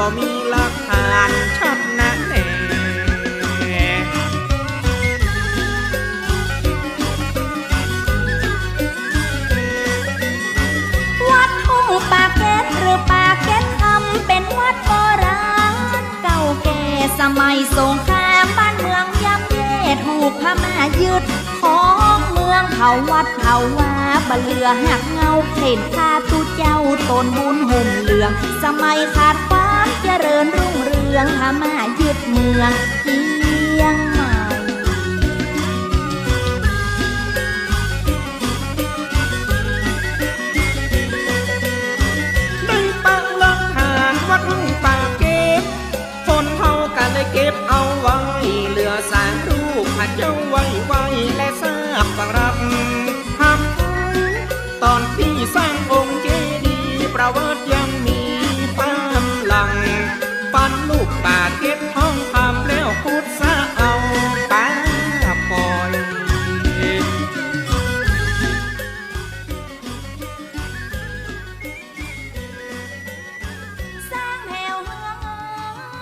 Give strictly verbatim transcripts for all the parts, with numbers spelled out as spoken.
ก็มีหลักฐานชัดนะแล วัดทุ่งปากเกร็ดหรือปากเกร็ดคำ เป๋นวัดโบราณเก่าแก่ สมัยสงครามบ้านเมืองย่ำแย่ ถูกพม่ายึดครองเมือง เผาวัดเผาวาบ่เหลือหักเหง้า เห็นข้าตุ๊เจ้าตนบุญห่มเหลือง สมัยขาดความเจริญรุ่งเรือง พม่ายึดเมืองเจียงใหม่ ได้ปักหลักฐานวัดทุ่งปากเกร็ด คนเฮาก็เลยเก็บเอาไว้ เหลือสามรูปพระเจ้าไหว้ไว้ และทราบประวัติ ครับ ตอนตี้สร้างองค์เจดีย์ ประวัติยังมีความหลัง ปั้นรูปปากเกร็ดทองคำ แล้วขุดสระเอาปลาปล่อย สร้างแถวเฮือเงิ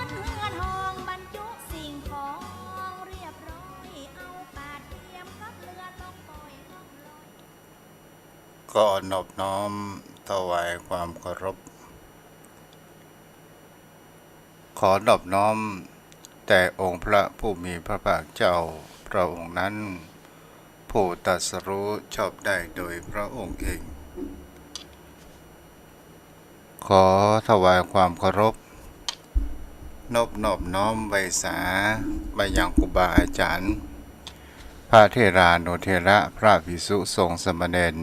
นเฮือทอง บรรจุสิ่งของเรียบร้อย เอาปาดเทียมกับเฮือล่องปล่อยล่องลอย ขอนอบน้อมถวายความเคารพ ขอนอบน้อมแต่องค์พระผู้มีพระภาคเจ้าพระองค์นั้น ผู้ตรัสรู้ชอบได้โดยพระองค์เอง ขอถวายความเคารพ นบนอบน้อมไหว้สามายังครูบาอาจารย์ พระเถรานุเถระ พระภิกษุสงฆ์สามเณร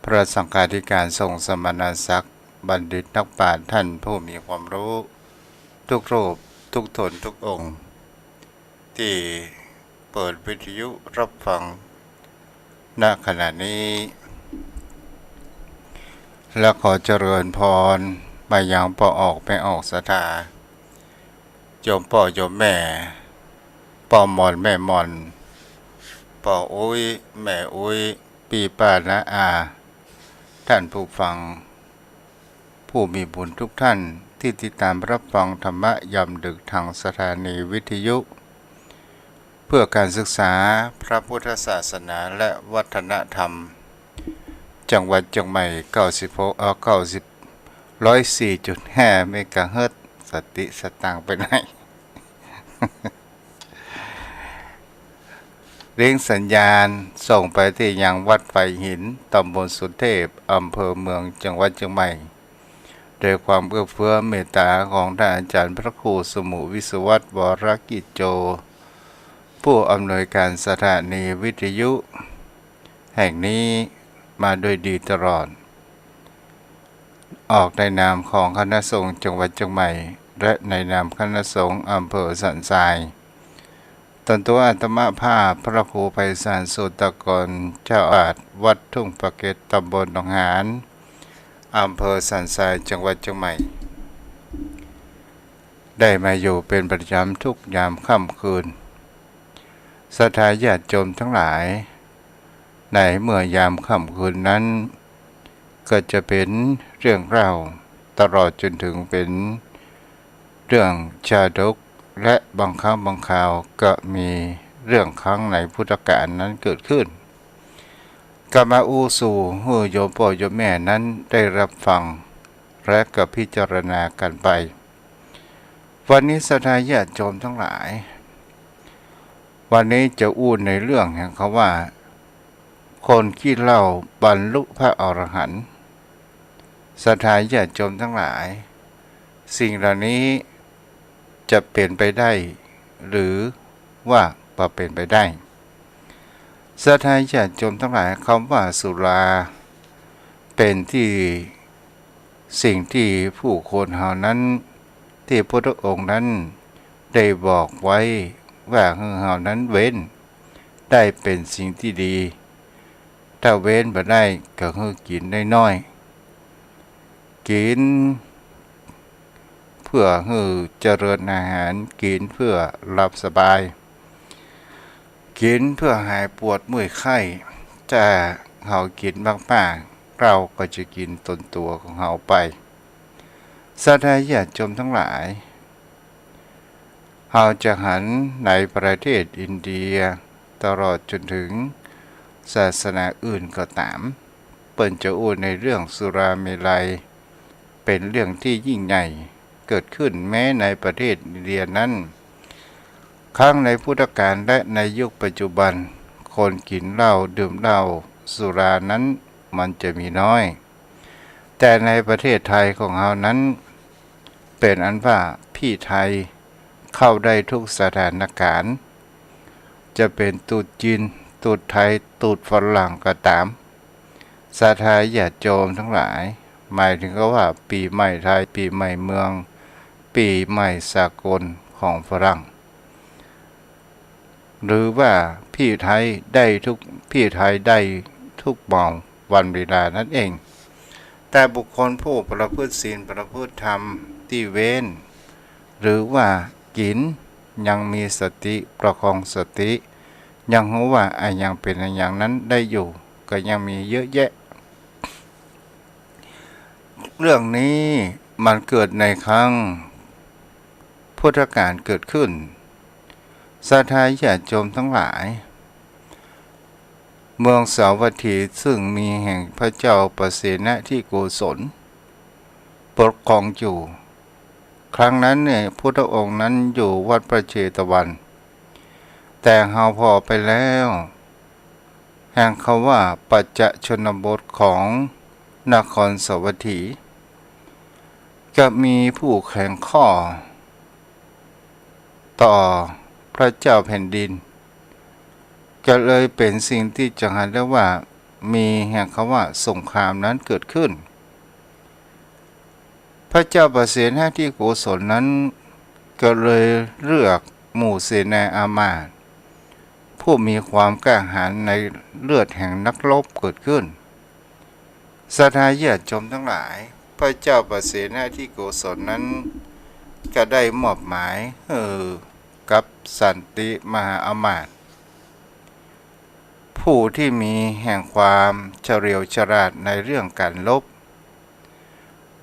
พระสังฆาธิการ ทรงสมณศักดิ์ บัณฑิตนักปราชญ์ ท่านผู้มีความรู้ ทุกรูป ทุกตน ทุกองค์ ตี้เปิดวิทยุรับฟัง ณ ขณะนี้ และขอเจริญพรมายังป้อออกแม่ออกศรัทธา โยมป้อโยมแม่ ป้อหม่อนแม่หม่อน ป้ออุ๊ยแม่อุ๊ย ปี้ป้าน้าอา ท่านผู้ฟัง ผู้มีบุญทุกท่านตี้ติดตามรับฟังธรรมะยามดึกทางสถานีวิทยุ เพื่อการศึกษาพระพุทธศาสนาและวัฒนธรรม จังหวัดเจียงใหม่ เก้าสิบหก เอ่อ เก้าสิบ ร้อยสี่จุดห้า เมกะเฮิรตซ์ สติสตางค์ไปไหน ลิงก์สัญญาณส่งไปตี้ยังวัดไฟหิน ตำบลสุเทพ อำเภอเมือง จังหวัดเจียงใหม่ โดยความเอื้อเฟื้อเมตตาของท่านอาจารย์พระครูสมุห์ วิศวัฒน์ วรกิจโจ ผู้อำนวยการสถานีวิทยุแห่งนี้มาด้วยดีตลอด ออกในนามของคณะสงฆ์จังหวัดเจียงใหม่ และในนามคณะสงฆ์อำเภอสันทราย ตนตัวอาตมาภาพพระครูไพศาล สุตตะกร เจ้าอาวาสวัดทุ่งปากเกร็ด ตำบลหนองหาน อำเภอสันทราย จังหวัดเจียงใหม่ ได้มาอยู่เป็นประจำทุกยามค่ำคืน ศรัทธาญาติโยมทั้งหลาย ในเมื่อยามค่ำคืนนั้น ก็จะเป็นเรื่องเล่าตลอดจนถึงเป็นเรื่องจาดก และบางครั้งบางคราวก็มีเรื่องครั้งในพุทธกาลนั้นเกิดขึ้น ก็มาอู้สู่หื้อโยมป้อโยมแม่นั้นได้รับฟัง และก็พิจารณากันไป วันนี้ศรัทธาญาติโยมทั้งหลาย วันนี้จะอู้ในเรื่องแห่งคำว่า คนขี้เหล้าบรรลุพระอรหันต์ ศรัทธาญาติโยมทั้งหลาย สิ่งเหล่านี้จะเป็นไปได้ หรือว่าบ่เป็นไปได้ ศรัทธาญาติโยมทั้งหลาย คำว่าสุรา เป็นตี้ สิ่งตี้ผู้คนเหล่านั้น ตี้พุทธองค์นั้นได้บอกไว้ว่าหื้อเฮานั้นเว้น ได้เป็นสิ่งตี้ดี ถ้าเว้นบ่ได้ก็หื้อกิ๋นน้อยๆ กิ๋นเพื่อหื้อเจริญอาหาร กิ๋นเพื่อหลับสบาย กิ๋นเพื่อหายปวดเมื่อยไข้ ถ้าเฮากิ๋นมากๆ เหล้าก็จะกิ๋นตนตั๋วของเฮาไป ศรัทธาญาติโยมทั้งหลาย เฮาจะหันในประเทศอินเดีย ตลอดจนถึงศาสนาอื่นก็ต๋าม เปิ้นจะอู้ในเรื่องสุราเมรัย เป๋นเรื่องตี้ยิ่งใหญ่ เกิดขึ้นแม้ในประเทศอินเดียนั้น ครั้งในพุทธกาลและในยุคปัจจุบัน คนกิ๋นเหล้า ดื่มเหล้า สุรานั้นมันจะมีน้อย แต่ในประเทศไทยของเฮานั้น เป๋นอันว่าปี้ไทยเข้าได้ทุกสถานการณ์ จะเป๋นตรุษจีน ตรุษไทย ตรุษฝรั่งก็ต๋าม ศรัทธาญาติโยมทั้งหลาย หมายถึงก็ว่าปี๋ใหม่ไทย ปี๋ใหม่เมือง ปี๋ใหม่สากลของฝรั่ง หรือว่าปี้ไทยได้ทุก ปี้ไทยได้ทุกหม่องวันเวลานั้นเอง แต่บุคคลผู้ประพฤติศีลประพฤติธรรมตี้เว้น หรือว่ากิ๋น ยังมีสติประคองสติ ยังฮู้ว่าอะหยังเป๋นอะหยังนั้นได้อยู่ ก็ยังมีเยอะแยะ เรื่องนี้มันเกิดในครั้งพุทธกาลเกิดขึ้น ศรัทธาญาติโยมทั้งหลาย เมืองสาวัตถีซึ่งมีแห่งพระเจ้าปเสนทิโกศลปกครองอยู่ ครั้งนั้นเนี่ย พุทธองค์นั้นอยู่วัดพระเชตวัน แต่เฮาผ่อไปแล้ว แห่งคำว่าปัจจชนบทของนครสาวัตถี ก็มีผู้แข็งข้อต่อพระเจ้าแผ่นดิน ก็เลยเป๋นสิ่งตี้จะหันได้ว่ามีแห่งคำว่าสงครามนั้นเกิดขึ้น พระเจ้าปเสนทิโกศลนั้นก็เลยเลือกหมู่เสนาอามาตย์ ผู้มีความกล้าหาญในเลือดแห่งนักรบเกิดขึ้น ศรัทธาญาติโยมทั้งหลาย พระเจ้าปเสนทิโกศลนั้นก็ได้มอบหมายหื้อกับสันติมหาอามาตย์ ผู้ที่มีแห่งความเฉลียวฉลาดในเรื่องการรบ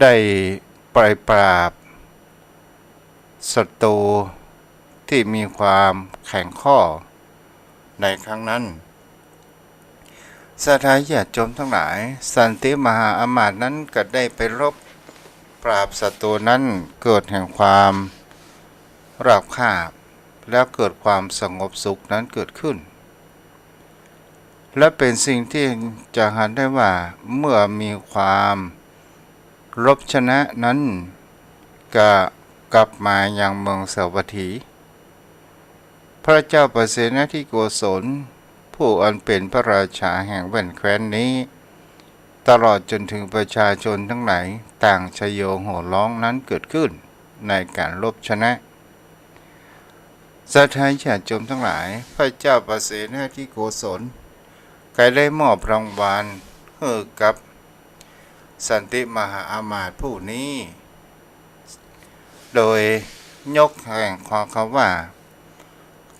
ได้ไปปราบศัตรูที่มีความแข็งข้อในครั้งนั้น ศรัทธาญาติโยมทั้งหลาย สันติมหาอามาตย์นั้นก็ได้ไปรบปราบศัตรูนั้น เกิดแห่งความราบคาบ แล้วเกิดความสงบสุขนั้นเกิดขึ้น และเป๋นสิ่งที่จะหันได้ว่าเมื่อมีความรบชนะนั้น ก็กลับมายังเมืองสาวัตถี พระเจ้าปเสนทิโกศล ผู้อันเป๋นพระราชาแห่งแว่นแคว้นนี้ ตลอดจนถึงประชาชนทั้งหลายต่างชโยโห่ร้องนั้นเกิดขึ้นในการรบชนะ ศรัทธาญาติโยมทั้งหลาย พระเจ้าปเสนทิโกศล ก็ได้มอบรางวัลหื้อกับสันติมหาอามาตย์ผู้นี้ โดยยกแห่งความคำว่า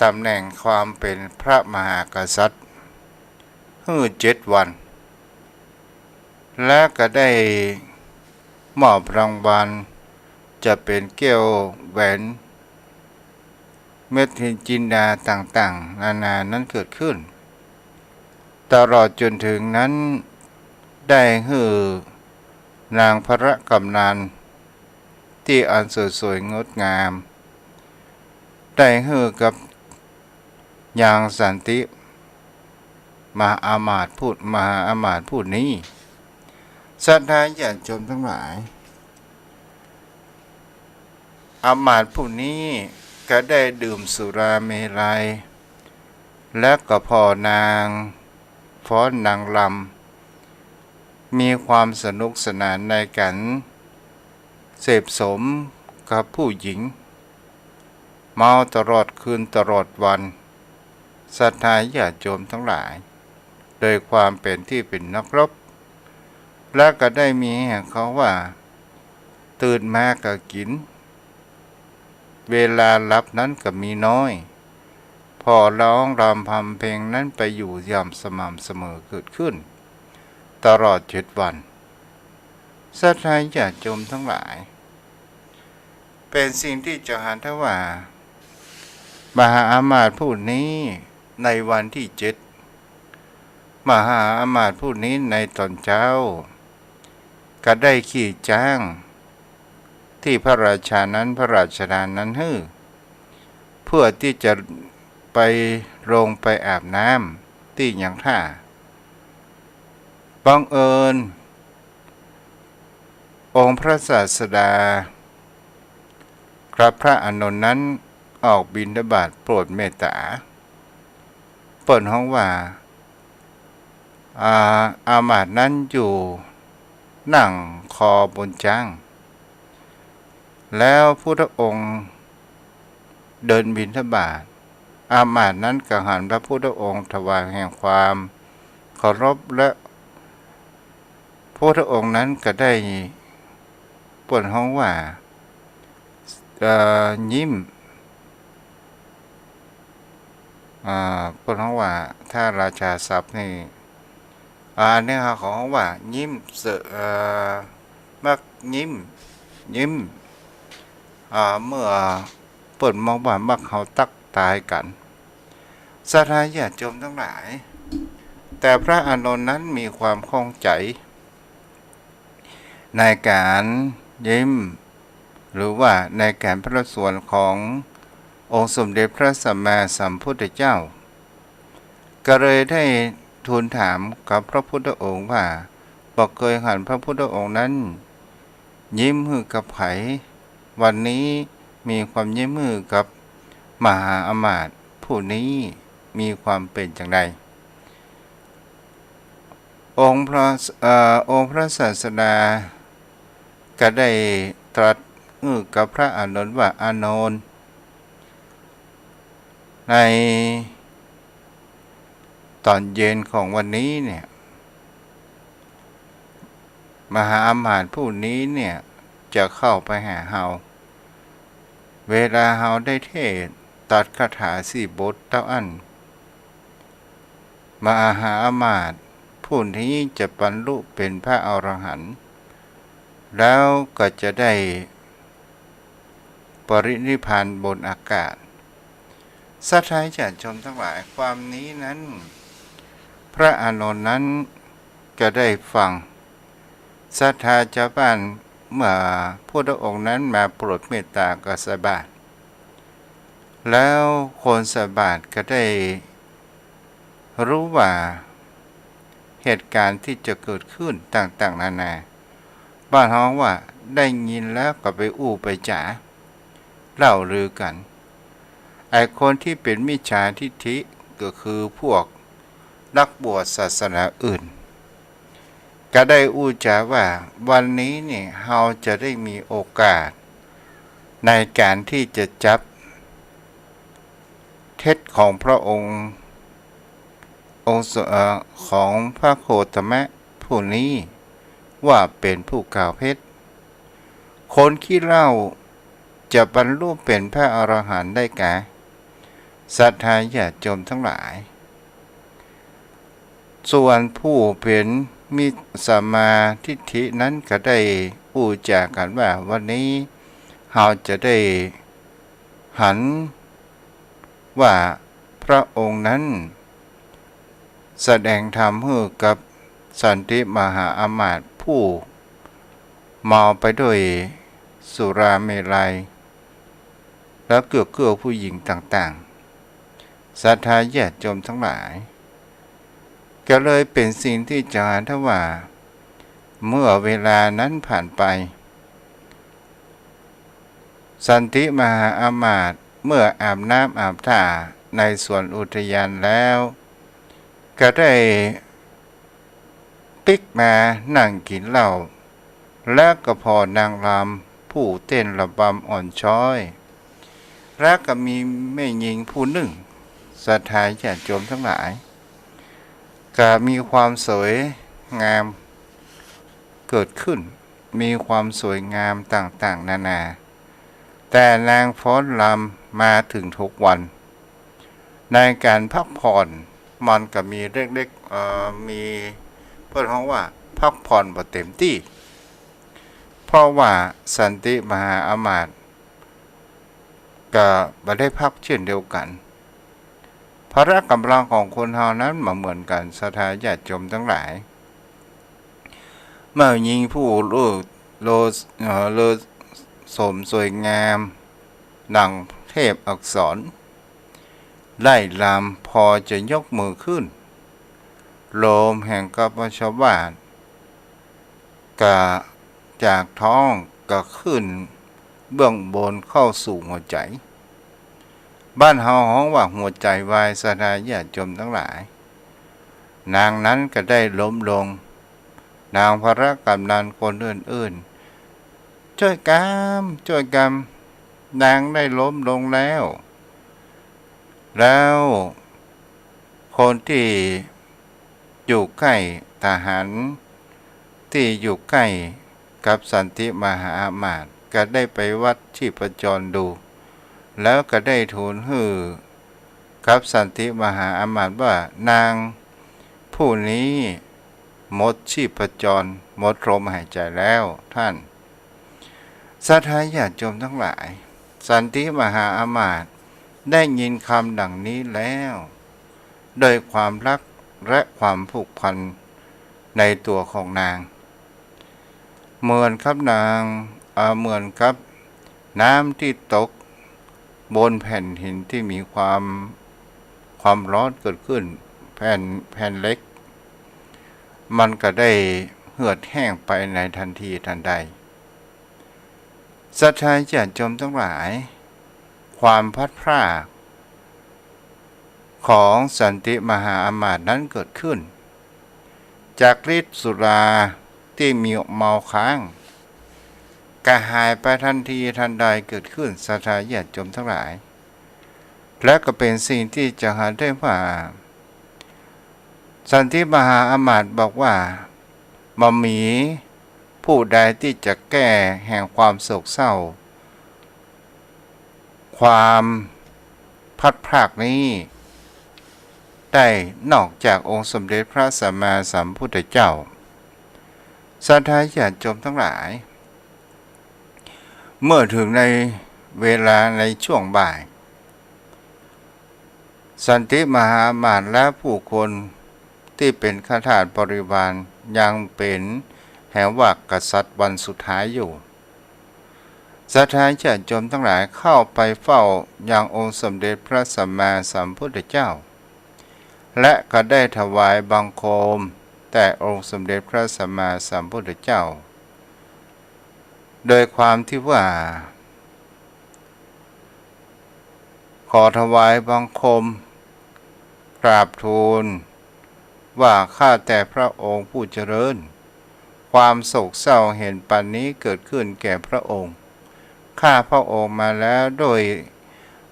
ตำแหน่งความเป๋นพระมหากษัตริย์หื้อเจ็ดวัน และก็ได้มอบรางวัลจะเป๋นแก้วแหวน เม็ดหินจินดาต่างๆ นานานั้นเกิดขึ้น ตลอดจนถึงนั้นได้หื้อนางพระกำนัลที่อันสวยๆ งดงาม ได้หื้อกับยังสันติมหาอามาตย์ผู้ มหาอามาตย์ผู้นี้ ศรัทธาญาติโยมทั้งหลาย อามาตย์ผู้นี้ก็ได้ดื่มสุราเมรัย และก็ผ่อนางฟ้อนนางรำ มีความสนุกสนานในการเสพสมกับผู้หญิง เมาตลอดคืนตลอดวัน ศรัทธาญาติโยมทั้งหลาย โดยความเป๋นตี้เป๋นนักรบ และก็ได้มีแห่งเขาว่า ตื่นมาก็กิ๋น เวลาหลับนั้นก็มีน้อย ผ่อร้องรำทำเพลงนั้นไปอยู่อย่างสม่ำเสมอเกิดขึ้น ตลอดเจ็ดวัน ศรัทธาญาติโยมทั้งหลาย เป็นสิ่งตี้จะหาได้ว่า มหาอำมาตย์ผู้นี้ในวันตี้เจ็ด มหาอำมาตย์ผู้นี้ในต๋อนเจ๊า ก็ได้ขี่จ๊างตี้พระราชานั้น พระราชทานนั้นหื้อ เพื่อตี้จะไปลงไปอาบน้ำตี้ยังท่า บังเอิญ องค์พระศาสดากับพระอานนท์นั้นออกบิณฑบาตโปรดเมตต๋า เปิ้นฮ้องว่า อา อำมาตย์นั้นอยู่นั่งคอบนจ๊าง แล้วพุทธองค์เดินบิณฑบาต อำมาตย์นั้นก็หันพระพุทธองค์ถวายแห่งความเคารพ และพุทธองค์นั้นก็ได้ เปิ้นฮ้องว่า เอ่อ ยิ้ม อ่า เปิ้นฮ้องว่า ถ้าราชาศัพท์นี่ อ่า อันนี้เขาฮ้องว่ายิ้มเสอ เอ่อ มักยิ้ม ยิ้ม อ่า เมื่อเปิ้นมองว่ามักเฮาตั๊กตายกั๋น ศรัทธาญาติโยมตังหลาย แต่พระอานนท์นั้นมีความข้องใจ๋ ในก๋านยิ้ม หรือว่าในก๋านพระสวรรค์ขององค์สมเด็จพระสัมมาสัมพุทธเจ้า ก็เลยได้ทูลถามกับพระพุทธองค์ว่า บ่เกยหันพระพุทธองค์นั้น ยิ้มหื้อกับใผ วันนี้มีความยิ้มหื้อกับมหาอำมาตย์ผู้นี้ มีความเป๋นจาใด องค์พระ เอ่อ องค์พระศาสดาก็ได้ตรัสหื้อกับพระอานนท์ว่า อานนท์ ในต๋อนเย็นของวันนี้เนี่ย มหาอำมาตย์ผู้นี้เนี่ยจะเข้าไปหาเฮา เวลาเฮาได้เทศน์ตรัสคาถาสี่บทเต้าอั้น มหาอำมาตย์ผู้นี้จะบรรลุเป๋นพระอรหันต์ แล้วก็จะได้ปรินิพพานบนอากาศ ศรัทธาญาติโยมตังหลาย ความนี้นั้น พระอานนท์นั้นก็ได้ฟัง ศรัทธาจาวบ้าน เมื่อพุทธองค์นั้นมาโปรดเมตตาก็ใส่บาตร แล้วคนใส่บาตรก็ได้ฮู้ว่าเหตุก๋ารณ์ตี้จะเกิดขึ้นต่างๆ นานา บ้านฮ้องว่าได้ยินแล้วก็ไปอู้ไปจ๋า เล่าลือกั๋น ไอ้คนตี้เป๋นมิจฉาทิฏฐิก็คือพวกนักบวชศาสนาอื่น ก็ได้อู้จ๋าว่า วันนี้นี่เฮาจะได้มีโอกาสในก๋านตี้จะจับเท็จของพระองค์ องค์ส- เอ่อ ของพระโคตมะผู้นี้ว่าเป๋นผู้กล่าวเท็จ คนขี้เหล้าจะบรรลุเป๋นพระอรหันต์ได้กา ศรัทธาญาติโยมตังหลาย ส่วนผู้เป๋นมิจฉาทิฏฐินั้นก็ได้อู้จ๋ากั๋นว่า วันนี้เฮาจะได้หันว่าพระองค์นั้นแสดงธรรมหื้อกับสันติมหาอำมาตย์ผู้เมาไปด้วยสุราเมรัย และเกื้อเกื้อผู้หญิงต่างๆ ศรัทธาญาติโยมตังหลาย ก็เลยเป๋นสิ่งตี้จะหาได้ว่า เมื่อเวลานั้นผ่านไป สันติมหาอำมาตย์เมื่ออาบน้ำอาบท่าในสวนอุทยานแล้ว ก็ได้ปิ๊กมานั่งกิ๋นเหล้า และก็ผ่อนางรำผู้เต้นระบำอ่อนช้อย และก็มีแม่ญิงผู้นึ่ง ศรัทธาญาติโยมตังหลาย ก็มีความสวยงามเกิดขึ้น มีความสวยงามต่างๆ นานา แต่นางฟ้อนรำมาเถิงทุกวัน ในก๋านพักผ่อนมันก็มีเล็กๆ เอ่อ มีเปิ้นฮ้องว่าพักผ่อนบ่เต๋มตี้ เพราะว่าสันติมหาอำมาตย์ ก็บ่ได้พักเช่นเดียวกั๋น พละก๋ำลังของคนเฮานั้นบ่เหมือนกั๋น ศรัทธาญาติโยมตังหลาย แม่ญิงผู้เลิศ เอ่อ เลิศสมสวยงาม ดังเทพอักษร ไล่ลำพอจะยกมือขึ้น ลมแห่งกัปปะชวาท ก็จากท้องก็ขึ้นเบื้องบนเข้าสู่หัวใจ๋ บ้านเฮาฮ้องว่าหัวใจ๋วาย ศรัทธาญาติโยมตังหลาย นางนั้นก็ได้ล้มลง นางพละก๋ำลังคนอื่นๆ จ้วยกำ จ้วยกำ นางได้ล้มลงแล้ว แล้วคนตี้อยู่ใก้ ทหารตี้อยู่ใก้กับสันติมหาอำมาตย์ก็ได้ไปวัดชีพจรดู แล้วก็ได้ทูลหื้อกับสันติมหาอำมาตย์ว่า นางผู้นี้หมดชีพจร หมดลมหายใจ๋แล้วต้าน ศรัทธาญาติโยมตังหลาย สันติมหาอำมาตย์ได้ยินกำดังนี้แล้ว ด้วยความฮักและความผูกพันในตั๋วของนาง เหมือนกับนาง เอ่อ เหมือนกับน้ำตี้ตกบนแผ่นหินตี้มีความ ความฮ้อนเกิดขึ้น แผ่น แผ่นเหล็ก มันก็ได้เหือดแห้งไปในทันทีทันใด ศรัทธาญาติโยมตังหลาย ความพลัดพรากของสันติมหาอำมาตย์นั้นเกิดขึ้น จากฤทธิ์สุราตี้มีเมาค้าง ก็หายไปทันทีทันใดเกิดขึ้น ศรัทธาญาติโยมตังหลาย และก็เป๋นสิ่งตี้จะหาได้ว่า สันติมหาอำมาตย์บอกว่า บ่มีผู้ใดตี้จะแก้แห่งความโศกเศร้า ความพลัดพรากนี้ได้นอกจากองค์สมเด็จพระสัมมาสัมพุทธเจ้า ศรัทธาญาติโยมตังหลาย เมื่อเถิงในเวลาในช่วงบ่าย สันติมหาอำมาตย์และผู้คนตี้เป๋นข้าทาสบริวารยังเป๋นแหมว่ากษัตริย์วันสุดท้ายอยู่ ศรัทธาญาติโยมตังหลายเข้าไปเฝ้ายังองค์สมเด็จพระสัมมาสัมพุทธเจ้า และก็ได้ถวายบังคมแด่องค์สมเด็จพระสัมมาสัมพุทธเจ้า โดยความตี้ว่า ขอถวายบังคมกราบทูลว่า ข้าแต่พระองค์ผู้เจริญ ความโศกเศร้าเห็นปานนี้เกิดขึ้นแก่พระองค์ ข้าพระองค์มาแล้วโดย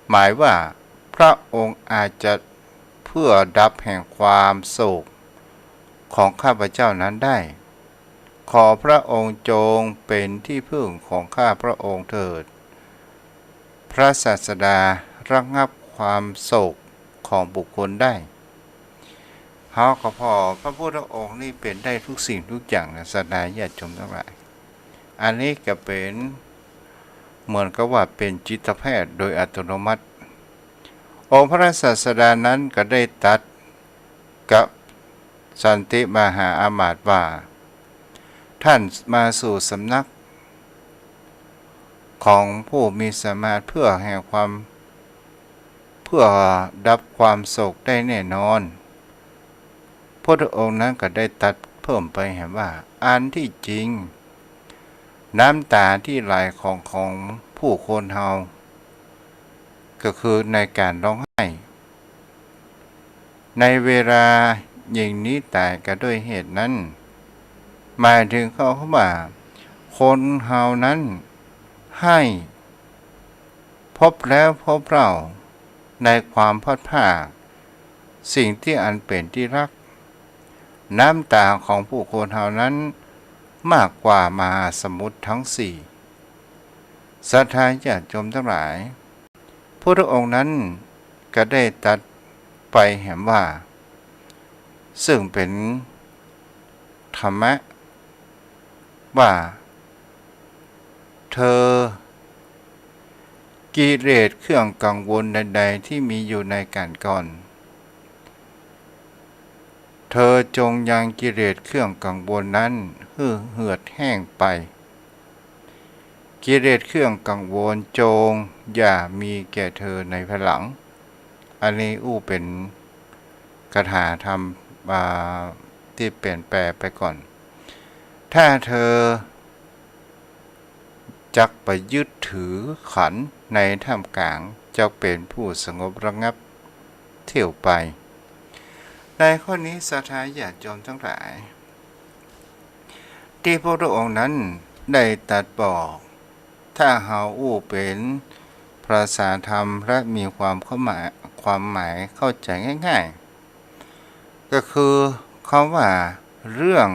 หมายว่า พระองค์อาจจะเพื่อดับแห่งความโศกของข้าพเจ้านั้นได้ ขอพระองค์จงเป๋นที่พึ่งของข้าพระองค์เถิด พระศาสดาระงับความโศกของบุคคลได้ เฮาก็ผ่อ พระพุทธองค์นี้เป๋นได้ทุกสิ่งทุกอย่างนะ ศรัทธาญาติโยมตังหลาย อันนี้ก็เป๋นเหมือนกับว่าเป๋นจิตแพทย์โดยอัตโนมัติ องค์พระศาสดานั้นก็ได้ตรัสกับสันติมหาอำมาตย์ว่า ท่านมาสู่สำนักของผู้มีสามารถเพื่อแห่งความ เพื่อดับความโศกได้แน่นอน พุทธองค์นั้นก็ได้ตรัสเพิ่มไปแหมว่า อันที่จริง น้ำต๋าตี้ไหลของ ของผู้คนเฮา ก็คือในก๋านฮ้องไห้ ในเวลาหญิงนี้ต๋ายก็ด้วยเหตุนั้น หมายเถิงเขาว่า คนเฮานั้นไห้ พบแล้วพบเล่าในความพลัดพราก สิ่งตี้อันเป๋นตี้ฮัก น้ำต๋าของผู้คนเฮานั้นมากกว่ามหาสมุทรทั้งสี่ ศรัทธาญาติโยมตังหลาย พุทธองค์นั้นก็ได้ตรัสไปแหมว่า ซึ่งเป๋นธรรมะ ว่า เธอ กิเลสเครื่องกังวลใดๆ ที่มีอยู่ในก๋านก่อน เธอจงยังกิเลสเครื่องกังวลนั้นหื้อเหือดแห้งไป กิเลสเครื่องกังวลจงอย่ามีแก่เธอในภายหลัง อันนี้อู้เป๋นคาถาธรรม อ่า ตี้เป๋นแปลไปก่อน ถ้าเธอจักไปยึดถือขันธ์ในท่ามกลาง จักเป๋นผู้สงบระงับเที่ยวไป ในข้อนี้ศรัทธาญาติโยมทั้งหลาย ตี้พระพุทธองค์นั้นได้ตรัสบอก ถ้าเฮาอู้เป๋นภาษาธรรมและมีความเข้าหมาย ความหมายเข้าใจ๋ง่ายๆ ก็คือคำว่าเรื่อง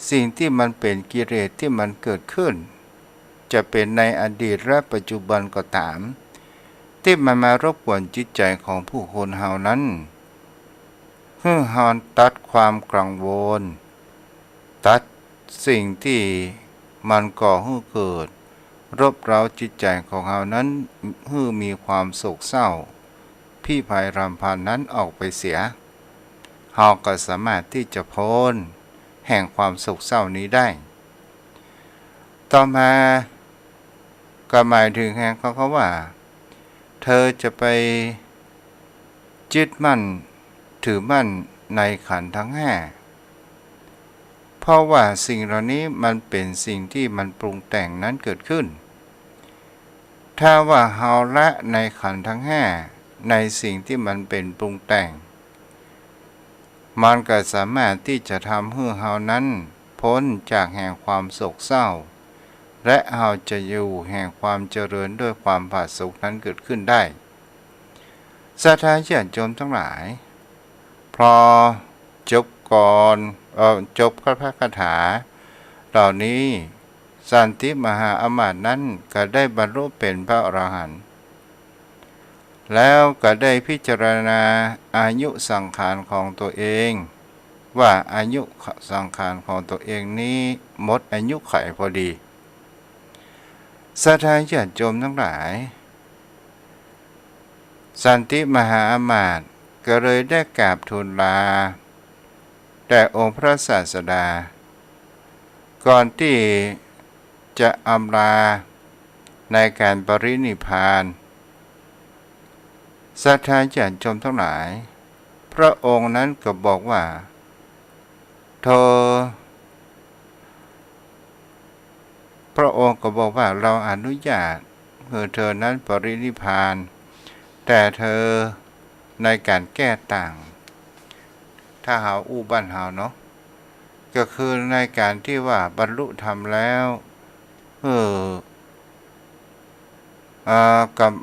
สิ่งตี้มันเป๋นกิเลสตี้มันเกิดขึ้น จะเป๋นในอดีตและปัจจุบันก็ต๋าม ตี้มันมารบกวนจิตใจ๋ของผู้คนเฮานั้น หื้อเฮาตัดความกังวล ตัดสิ่งตี้มันก่อหื้อเกิดรบเร้าจิตใจ๋ของเฮานั้น หื้อมีความโศกเศร้า พิภัยรำพันนั้นออกไปเสีย เฮาก็สามารถตี้จะป๊นแห่งความโศกเศร้านี้ได้ ต่อมาก็หมายเถิงแห่งข้อความว่า เธอจะไปยึดมั่นถือมั่นในขันธ์ทั้งห้า เพราะว่าสิ่งเหล่านี้มันเป๋นสิ่งตี้มันปรุงแต่งนั้นเกิดขึ้น ถ้าว่าเฮาละในขันธ์ทั้งห้า ในสิ่งตี้มันเป๋นปรุงแต่ง มันก็สามารถตี้จะทำหื้อเฮานั้นป๊นจากแห่งความโศกเศร้า และเฮาจะอยู่แห่งความเจริญด้วยความผาสุกนั้นเกิดขึ้นได้ ศรัทธาญาติโยมทั้งหลาย พอจบกลอน เอ่อ จบพระคาถาเหล่านี้ สันติมหาอำมาตย์นั้นก็ได้บรรลุเป๋นพระอรหันต์ แล้วก็ได้พิจารณาอายุสังขารของตัวเอง ว่าอายุสังขารของตัวเองนี้หมดอายุขัยพอดี ศรัทธาญาติโยมทั้งหลาย สันติมหาอำมาตย์ก็เลยได้กราบทูลลาแด่องค์พระศาสดา ก่อนตี้จะอำลาในก๋านปรินิพพาน ศรัทธาญาติโยมทั้งหลาย พระองค์นั้นก็บอกว่า เธอ พระองค์ก็บอกว่า เราอนุญาตหื้อเธอนั้นปรินิพพาน แต่เธอในก๋านแก้ต่าง ถ้าเฮาอู้บ้านเฮาเนาะ ก็คือในก๋านตี้ว่าบรรลุธรรมแล้ว เออ อ่า กับ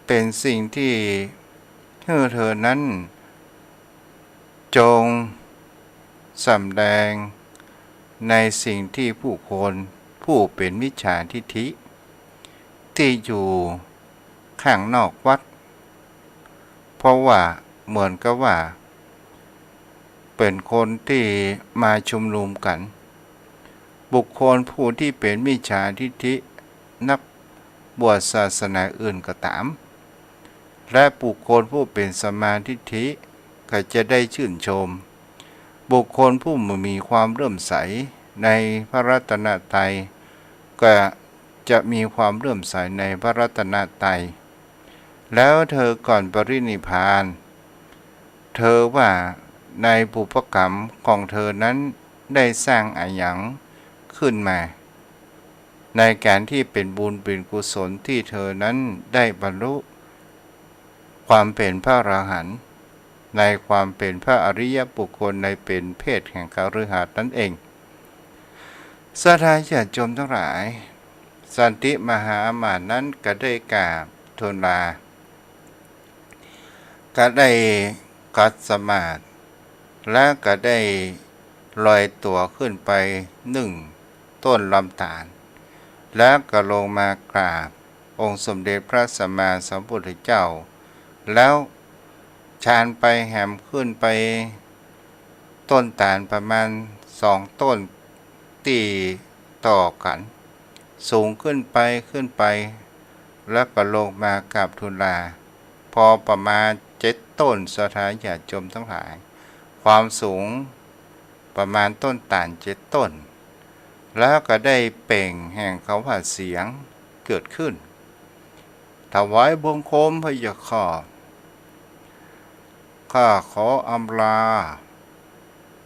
เป๋นสิ่งตี้หื้อเธอนั้น จงสำแดงในสิ่งตี้ผู้คนผู้เป๋นมิจฉาทิฏฐิ ตี้อยู่ข้างนอกวัด เพราะว่าเหมือนกับว่าเป๋นคนตี้มาชุมนุมกั๋น บุคคลผู้ตี้เป๋นมิจฉาทิฏฐิ นักบวชศาสนาอื่นก็ต๋าม และบุคคลผู้เป๋นสัมมาทิฏฐิก็จะได้ชื่นชม บุคคลผู้มีความเลื่อมใสในพระรัตนตรัย ก็จะมีความเลื่อมใสในพระรัตนตรัย แล้วเธอก่อนปรินิพพาน เธอว่าในบุพกรรมของเธอนั้นได้สร้างอะหยังขึ้นมา ในก๋านตี้เป๋นบุญเป๋นกุศลตี้เธอนั้นได้บรรลุความเป๋นพระอรหันต์ ในความเป๋นพระอริยบุคคล ในเป๋นเพศแห่งคฤหัสถ์นั้นเอง ศรัทธาญาติโยมทั้งหลาย สันติมหาอำมาตย์นั้นก็ได้กราบทูลลา ก็ได้ขัดสมาธิ และก็ได้ลอยตั๋วขึ้นไปนึ่งต้นลำตาล แล้วก็ลงมากราบองค์สมเด็จพระสัมมาสัมพุทธเจ้า แล้วชานไปแหมขึ้นไปต้นตาลประมาณสองต้น ตี้ต่อกั๋น สูงขึ้นไป ขึ้นไป แล้วก็ลงมากราบทูลลา พอประมาณเจ็ดต้น ศรัทธาญาติโยมทั้งหลาย ความสูงประมาณต้นตาลเจ็ดต้น แล้วก็ได้เปล่งแห่งคำว่าเสียงเกิดขึ้น ถวายบังคมพระเจ้าข้า ข้าขออำลา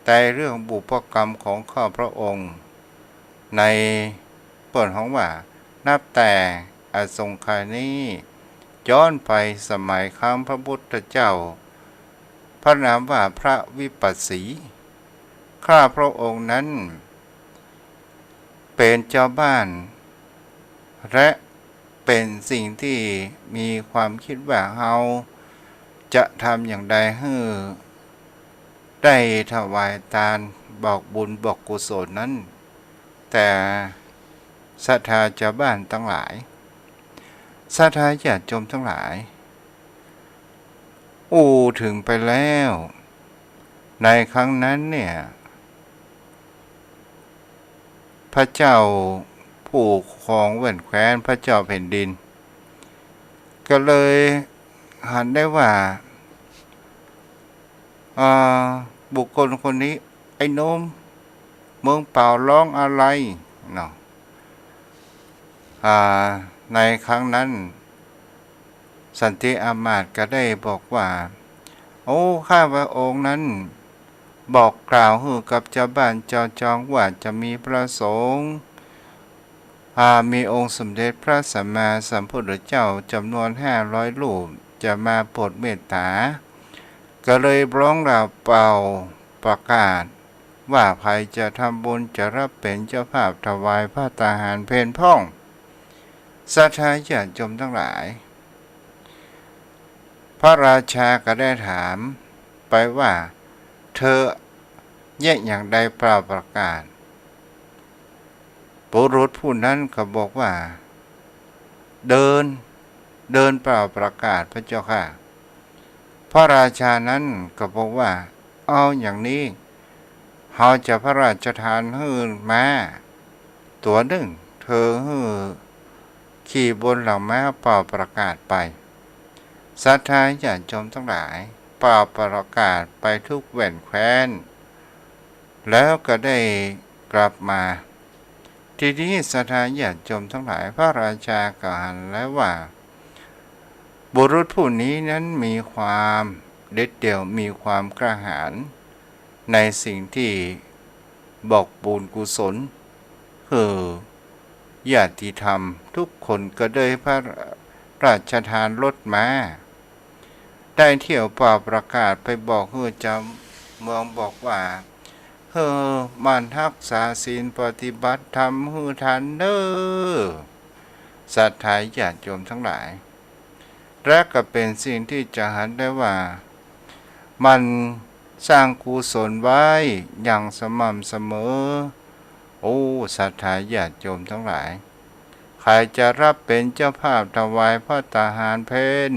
แต่เรื่องบุพกรรมของข้าพระองค์ ในเปิ้นฮ้องว่า นับแต่อสงไขยนี้ ย้อนไปสมัยครั้งพระพุทธเจ้า พระนามว่าพระวิปัสสี ข้าพระองค์นั้น เป๋นจาวบ้าน และเป๋นสิ่งตี้มีความกึ๊ดว่าเฮาจะทำอย่างใดหื้อได้ถวายตานบอกบุญบอกกุศลนั้น แต่ศรัทธาจาวบ้านตังหลาย ศรัทธาญาติโยมตังหลาย อู้เถิงไปแล้ว ในครั้งนั้นเนี่ย พระเจ้าผู้ครองแว่นแคว้น พระเจ้าแผ่นดิน ก็เลยหันได้ว่า อ่า บุคคลคนนี้ ไอ้หนุ่ม มึงเป่าร้องอะไรเนาะ อ่า ในครั้งนั้น สันติอามาตย์ก็ได้บอกว่า โอ้ ข้าพระองค์นั้น บอกกล่าวหื้อกับจาวบ้านจาวจองว่าจะมีพระสงฆ์ อ่า มีองค์สมเด็จพระสัมมาสัมพุทธเจ้าจ๋ำนวนห้าร้อยรูป จะมาโปรดเมตต๋า ก็เลยร้องลาวเป่าประกาศ ว่าใผจะทำบุญจะฮับเป๋นเจ้าภาพถวายภัตตาหารเพลพ่อง ศรัทธาญาติโยมตังหลาย พระราชาก็ได้ถามไปว่า เต๊อะ เยียะหยังใดเป่าประกาศ บุรุษผู้นั้นก็บอกว่า เดิน เดินเป่าประกาศพระเจ้าข้า พระราชานั้นก็บอกว่า เอาอย่างนี้ เฮาจะพระราชทานหื้อม้าตั๋วนึ่ง เต๊อะหื้อขี่บนหลังม้าเป่าประกาศไป ศรัทธาญาติโยมตังหลาย เป่าประกาศไปทุกแว่นแคว้น แล้วก็ได้กลับมา ทีนี้ศรัทธาญาติโยมตังหลาย พระราชาก็หันแล้วว่า บุรุษผู้นี้นั้นมีความเด็ดเดี่ยว มีความกล้าหาญ ในสิ่งตี้บอกบุญกุศลหื้อญาติธรรม ทุกคนก็ได้พระราชทานรถม้า ได้เที่ยวเป่าประกาศไปบอกหื้อจาวเมืองบอกว่า หื้อหมั่นฮักษาศีลปฏิบัติธรรมหื้อตานเน่อ ศรัทธาญาติโยมตังหลาย และก็เป๋นสิ่งตี้จะหันได้ว่า หมั่นสร้างกุศลไว้อย่างสม่ำเสมอ โอ้ ศรัทธาญาติโยมตังหลาย ใผจะฮับเป๋นเจ้าภาพถวายภัตตาหารเพล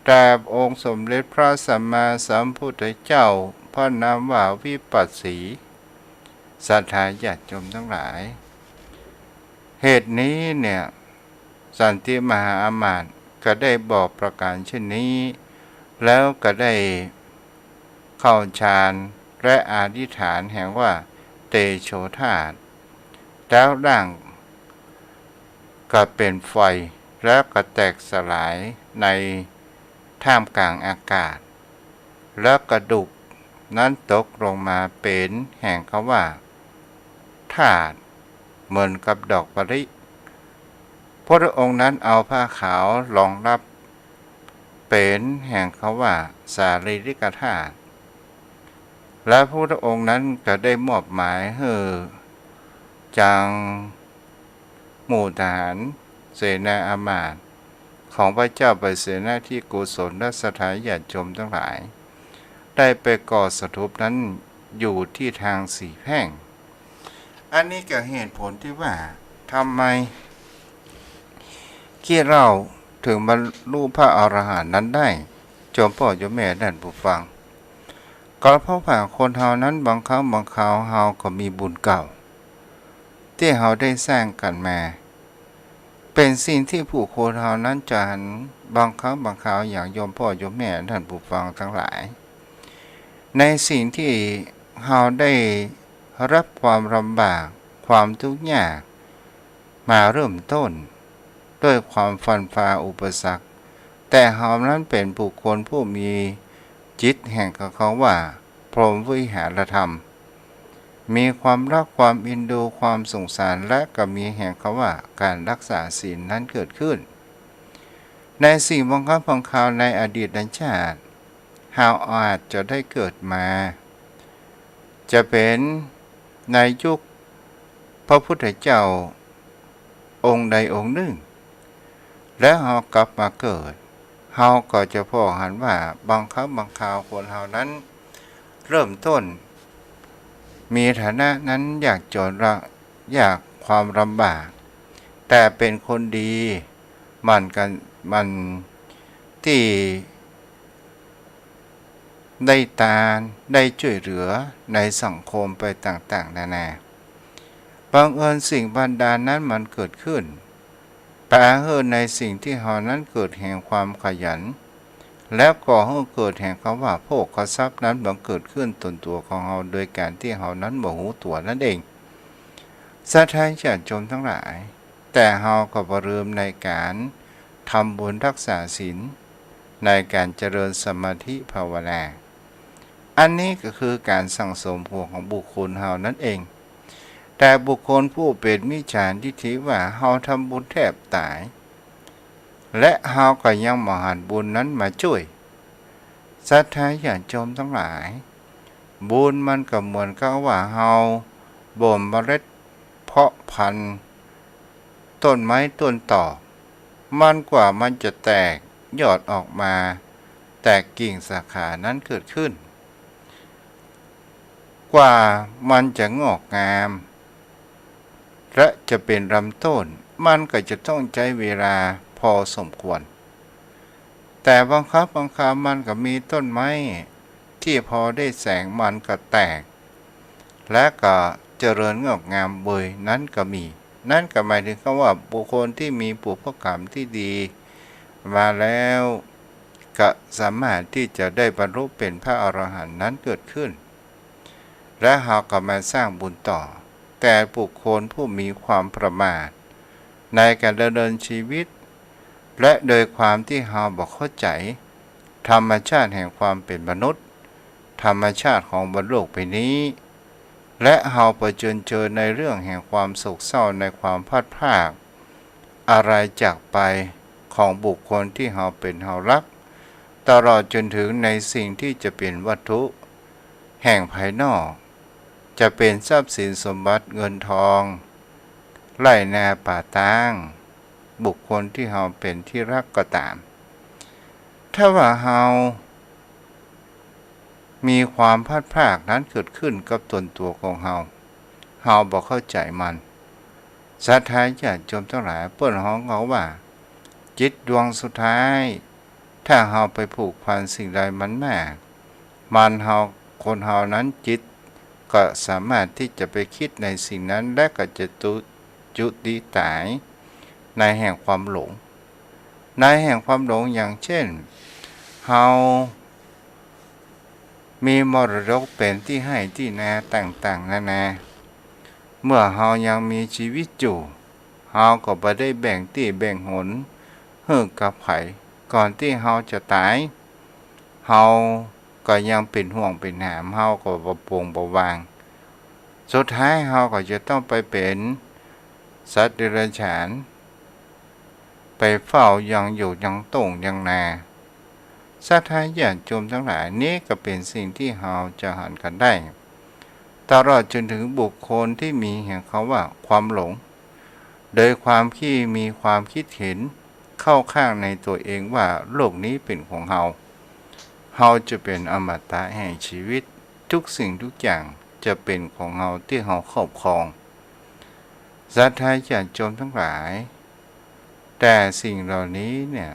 แด่องค์สมเด็จพระสัมมาสัมพุทธเจ้า พระนามว่าวิปัสสี ศรัทธาญาติโยมตังหลาย เหตุนี้เนี่ย สันติมหาอามาตย์ก็ได้บอกประกาศเช่นนี้ แล้วก็ได้เข้าฌานและอธิษฐานแห่งว่าเตโชธาตุ แล้วร่างก็เป๋นไฟ แล้วก็แตกสลายในท่ามกลางอากาศ แล้วกระดูกนั้นตกลงมาเป๋นแห่งคำว่าธาตุ เหมือนกับดอกมะลิ พระองค์นั้นเอาผ้าขาวรองรับเป๋นแห่งคำว่าสารีริกธาตุ และพระองค์นั้นก็ได้มอบหมายหื้อจางหมู่ทหารเสนาอามาตย์ของพระเจ้าปเสนทิโกศล และศรัทธาญาติโยมตังหลาย ได้ไปก่อสถูปนั้นอยู่ตี้ทางสี่แพร่ง อันนี้ก็เหตุผลตี้ว่าทำไมขี้เหล้าเถิงบรรลุพระอรหันต์นั้นได้ โยมป้อโยมแม่ต้านผู้ฟัง ก็เพราะว่าคนเฮานั้นบางครั้งบางคราวเฮาก็มีบุญเก่า ตี้เฮาได้สร้างกั๋นมา เป๋นสิ่งตี้บุคคลเฮานั้นจะหันบางครั้งบางคราว อย่างโยมป้อโยมแม่ต้านผู้ฟังตังหลาย ในสิ่งตี้เฮาได้ฮับความลำบาก ความตุ๊กยาก มาเริ่มต้นด้วยความฟันฝ่าอุปสรรค แต่เฮานั้นเป๋นบุคคลผู้มีจิตแห่งกำว่าพรหมวิหารธรรม มีความฮัก ความเอ็นดู ความสงสาร และก็มีแห่งกำว่าก๋านฮักษาศีลนั้นเกิดขึ้น ในสิ่งบางครั้งบางคราวในอดีตชาติ เฮาอาจจะได้เกิดมา จะเป๋นในยุคพระพุทธเจ้าองค์ใดองค์นึ่ง และเฮากลับมาเกิด เฮาก็จะผ่อหันว่าบางครั้งบางคราวคนเฮานั้นเริ่มต้น มีฐานะนั้นยากจ๋นละ ยากความลำบาก แต่เป๋นคนดี มันกัน มันตี้ ได้ตาน ได้จ้วยเหลือในสังคมไปต่างๆ นานา บังเอิญสิ่งบันดาลนั้นมันเกิดขึ้น ปาหื้อในสิ่งตี้เฮานั้นเกิดแห่งความขยัน แล้วก่อหื้อเกิดแห่งกำว่าโภคทรัพย์นั้นบังเกิดขึ้นตนตั๋วของเฮา โดยก๋านตี้เฮานั้นบ่ฮู้ตั๋วนั้นเอง ศรัทธาญาติโยมตังหลาย แต่เฮาก็บ่ลืมในก๋านทำบุญฮักษาศีล ในก๋านเจริญสมาธิภาวนา อันนี้ก็คือก๋านสั่งสมของบุคคลเฮานั้นเอง แต่บุคคลผู้เป๋นมิจฉาทิฏฐิว่าเฮาทำบุญแทบต๋าย และเฮาก็ยังบ่หันบุญนั้นมาจ้วย ศรัทธาญาติโยมตังหลาย บุญมันก็เหมือนกับว่าเฮาบ่มเมล็ดเพาะพันธุ์ต้นไม้ต้นตอก มันกว่ามันจะแตกยอดออกมา แตกกิ่งสาขานั้นเกิดขึ้น กว่ามันจะงอกงาม และจะเป๋นลำต้น มันก็จะต้องใจ๊เวลาพอสมควร แต่บางครั้งบางคราวมันก็มีต้นไม้ตี้พอได้แสงมันก็แตก และก็เจริญงอกงามเบยนั้นก็มี นั้นก็หมายถึงกำว่าบุคคลตี้มีบุพกรรมตี้ดีมาแล้ว ก็สามารถตี้จะได้บรรลุเป๋นพระอรหันต์นั้นเกิดขึ้น และเฮาก็มาสร้างบุญต่อ แต่บุคคลผู้มีความประมาทในก๋านดำเนินชีวิต และโดยความตี้เฮาบ่เข้าใจ๋ธรรมชาติแห่งความเป๋นมนุษย์ ธรรมชาติของบนโลกใบนี้ และเฮาผจญเจอในเรื่องแห่งความโศกเศร้าในความพลัดพราก อาลัยจากไปของบุคคลตี้เฮาเป๋นเฮาฮัก ตลอดจ๋นถึงในสิ่งตี้จะเป๋นวัตถุแห่งภายนอก จะเป๋นทรัพย์สินสมบัติเงินทอง ไฮ่นาป่าตาง บุคคลตี้เฮาเป๋นตี้ฮักก็ต๋าม ถ้าว่าเฮา มีความพลัดพรากนั้นเกิดขึ้นกับตนตั๋วของเฮา เฮาบ่เข้าใจ๋มัน ศรัทธาญาติโยมตังหลาย เปิ้นฮ้องกั๋นว่า จิตดวงสุดท้าย ถ้าเฮาไปผูกพันสิ่งใดมันมาก มันเฮา คนเฮานั้นจิตก็สามารถตี้จะไปกึ๊ดในสิ่งนั้น และก็จะจุ จุติต๋ายในแห่งความหลง ในแห่งความหลง อย่างเช่น เฮา มีมรดกเป๋นตี้ไฮ่ตี้นาต่างๆ นานา เมื่อเฮายังมีจีวิตอยู่ เฮาก็บ่ได้แบ่งตี้แบ่งหนหื้อกับใผ ก่อนตี้เฮาจะต๋าย เฮาก็ยังเป๋นห่วงเป๋นหาม เฮาก็บ่โป่งบ่วาง สุดท้ายเฮาก็จะต้องไปเป๋นสัตว์เดรัจฉาน ไปเฝ้ายังอยู่ยังต้งยังนา ศรัทธาญาติโยมตังหลาย นี้ก็เป๋นสิ่งตี้เฮาจะหันกั๋นได้ ตลอดจ๋นถึงบุคคลตี้มีแห่งกำว่าความหลง โดยความตี้มีความกึ๊ดเห็นเข้าข้างในตั๋วเองว่าโลกนี้เป๋นของเฮา เฮาจะเป๋นอมตะแห่งจีวิต ทุกสิ่งทุกอย่างจะเป๋นของเฮาตี้เฮาครอบครอง ศรัทธาญาติโยมตังหลาย แต่สิ่งเหล่านี้เนี่ย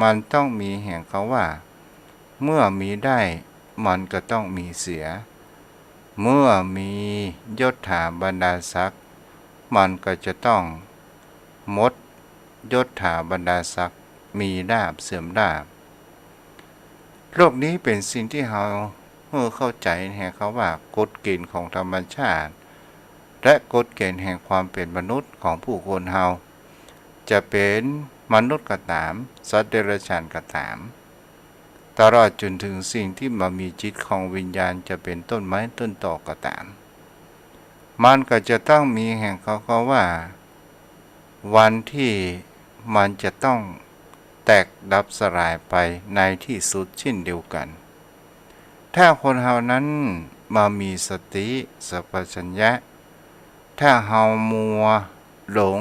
มันต้องมีแห่งกำว่า เมื่อมีได้ มันก็ต้องมีเสีย เมื่อมียศถาบรรดาศักดิ์ มันก็จะต้องหมด ยศถาบรรดาศักดิ์ มีลาภเสื่อมลาภ โลกนี้เป๋นสิ่งตี้เฮาหื้อเข้าใจ๋แหมเขาว่ากฎเก๋ณฑ์ของธรรมชาติ และกฎเก๋ณฑ์แห่งความเป๋นมนุษย์ของผู้คนเฮา จะเป๋นมนุษย์ก็ต๋าม สัตว์เดรัจฉานก็ต๋าม ตลอดจ๋นเถิงสิ่งตี้บ่มีจิตของวิญญาณ จะเป๋นต้นไม้ต้นตอก็ต๋าม มันก็จะต้องมีแหมเขาก็ว่า วันตี้มันจะต้องแตกดับสลายไปในตี้สุดเจ้นเดียวกั๋น ถ้าคนเฮานั้นบ่มีสติสัมปชัญญะ ถ้าเฮามัวหลง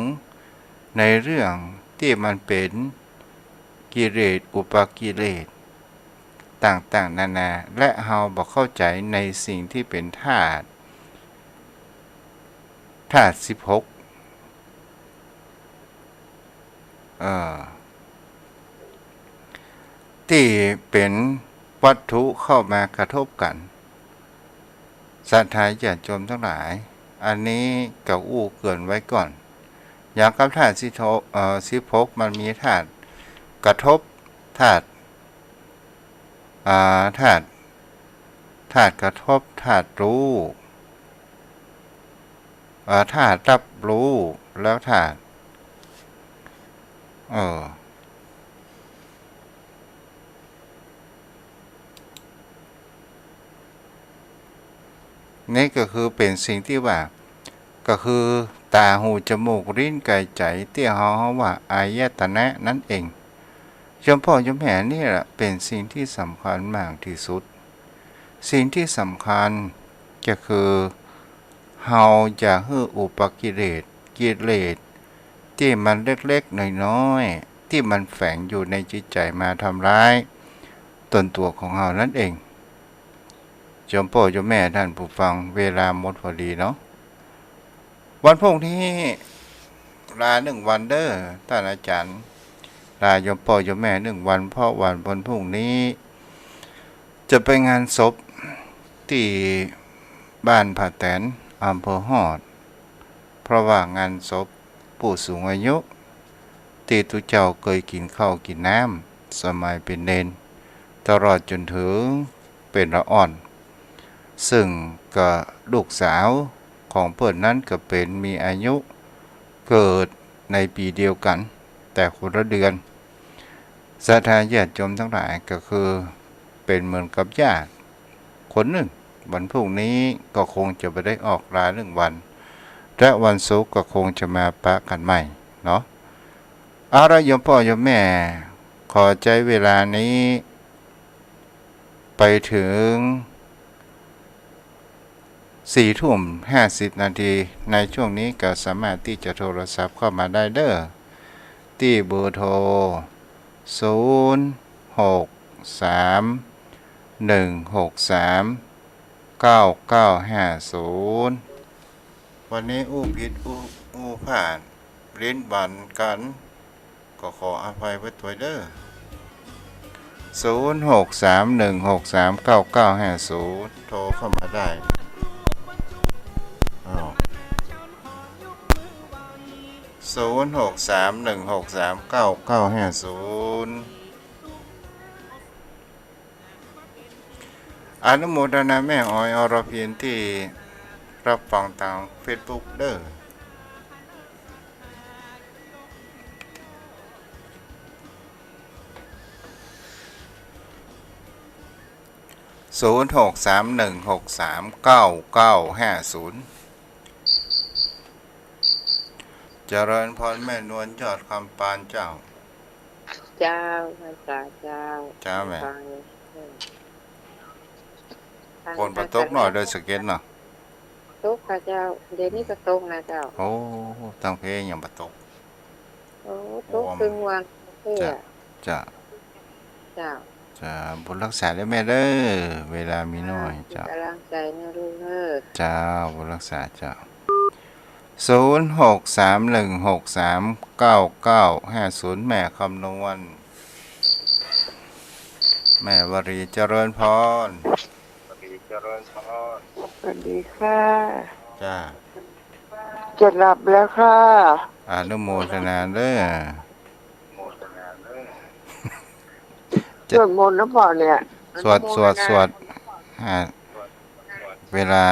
ในเรื่องตี้มันเป๋นกิเลส อุปกิเลส ต่างๆ นานา และเฮาบ่เข้าใจ๋ในสิ่งตี้เป๋นธาตุ ธาตุสิบหก เอ่อ ตี้เป๋นวัตถุเข้ามากระทบกั๋น ศรัทธาญาติโยมตังหลาย อันนี้ก็อู้เกริ่นไว้ก่อน อย่างกับธาตุสิบหก เอ่อ สิบหก มันมีธาตุกระทบ ธาตุ อ่า ธาตุ ธาตุกระทบ ธาตุรู้ อ่า ธาตุรับรู้ แล้วธาตุ เออ นี่ก็คือเป๋นสิ่งตี้ว่า ก็คือต๋า หู จมูก ลิ้น กาย ใจ๋ ตี้เฮา เฮาว่าอายตนะนั้นเอง โยมป้อโยมแม่ นี่แหละเป๋นสิ่งตี้สำคัญมากตี้สุด สิ่งตี้สำคัญก็คือ เฮาอย่าหื้ออุปกิเลส กิเลสตี้มันเล็กๆ น้อยๆ ตี้มันแฝงอยู่ในจิตใจ๋มาทำร้ายตนตั๋วของเฮานั้นเอง โยมป้อโยมแม่ท่านผู้ฟัง เวลาหมดพอดีเนาะ วันพรุ่งนี้ลาหนึ่งวันเด้อ ต้านอาจ๋ารย์ ลาโยมป้อโยมแม่หนึ่งวัน เพราะวัน วันพรุ่งนี้ จะไปงานศพตี้บ้านผาแตน อำเภอฮอด เพราะว่างานศพผู้สูงอายุ ตี้ตุ๊เจ้าเกยกิ๋นข้าวกิ๋นน้ำ สมัยเป๋นเณร ตลอดจ๋นเถิงเป๋นละอ่อน ซึ่งก็ลูกสาวของเปิ้นนั้นก็เป๋นมีอายุเกิดในปี๋เดียวกั๋น แต่คนละเดือน ศรัทธาญาติโยมตังหลาย ก็คือเป๋นเหมือนกับญาติคนนึ่ง วันพรุ่งนี้ก็คงจะบ่ได้ออกลาหนึ่งวัน และวันศุกร์ก็คงจะมาปะกั๋นใหม่เนาะ เอาละโยมป้อโยมแม่ ขอใจ๊เวลานี้ไปเถิง สี่ทุ่มห้าสิบนาที ในช่วงนี้ก็สามารถตี้จะโทรศัพท์เข้ามาได้เด้อ ตี้เบอร์โทร ศูนย์ หก สาม หนึ่ง หก สาม เก้า เก้า ห้า ศูนย์ วันนี้อู้ผิดอู้ อู้พลาด ลิ้นบั่นกั๋น ก็ขออภัยไว้ตวยเด้อ ศูนย์ หก สาม หนึ่ง หก สาม เก้า เก้า ห้า ศูนย์ โทรเข้ามาได้ อ้าว ศูนย์ หก สาม หนึ่ง หก สาม เก้า เก้า ห้า ศูนย์ อนุโมทนาแม่ออย อรพิน ตี้รับฟังตางเฟซบุ๊กเด้อ ศูนย์ หก สาม หนึ่ง หก สาม เก้า เก้า ห้า ศูนย์ เจริญพรแม่นวลยอดคำปานเจ้า เจ้า พรรษาเจ้า เจ้าแม่ ฟัง ฝนบ่ตกเนาะ โดยสังเกตเนาะ ตกค่ะเจ้า เดี๋ยวนี้ก็ตกนะเจ้า โอ้ ตางเพยังบ่ตก โอ้ ตกตึงวัน เจ้า เจ้า เจ้า เจ้า บุญรักษาเด้อแม่เด้อ เวลามีน้อย เจ้า กำลังใจ๋นะลูกเอ้อ เจ้า บุญรักษาเจ้า ศูนย์ หก สาม หนึ่ง หก สาม เก้า เก้า ห้า ศูนย์ แม่คำนวณ แม่วรี เจริญพร สวัสดีค่ะ จ้า จะหลับแล้วค่ะ อนุโมทนาเด้อ สวดมนต์นะพ่อเนี่ย สวด อนุโมทนา สวด สวด อ่า เวลา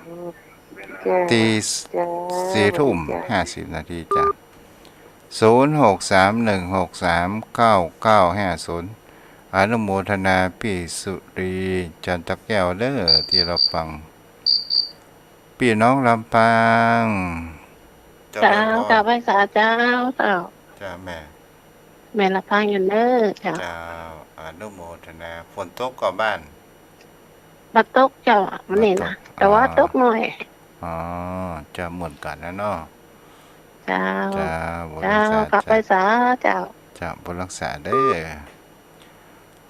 อืม จ้า ตี จ้า สี่ทุ่ม สวัสดีจ้า ห้าสิบนาทีจ้ะ ศูนย์หกสามหนึ่งหกสามเก้าเก้าห้าศูนย์ อนุโมทนาปี้สุรี จันทแก้วเด้อ ตี้ฮับฟัง ปี้น้องลำปาง เจ้า เจ้า กราบไหว้สาเจ้า เจ้า จ้าแม่ แม่ลำปางอยู่เน้อเจ้า เจ้า อนุโมทนา ฝนตกก่อบ้าน บ่ตกเจ้า มื้อนี้นะ บ่ตก แต่ว่า อ๋อ ตกหน่อย อ๋อ เจ้า เหมือนกั๋นนะเนาะ เจ้า เจ้า บุญ เจ้า รักษา กราบไหว้สาเจ้า เจ้า บุญรักษาเด้อ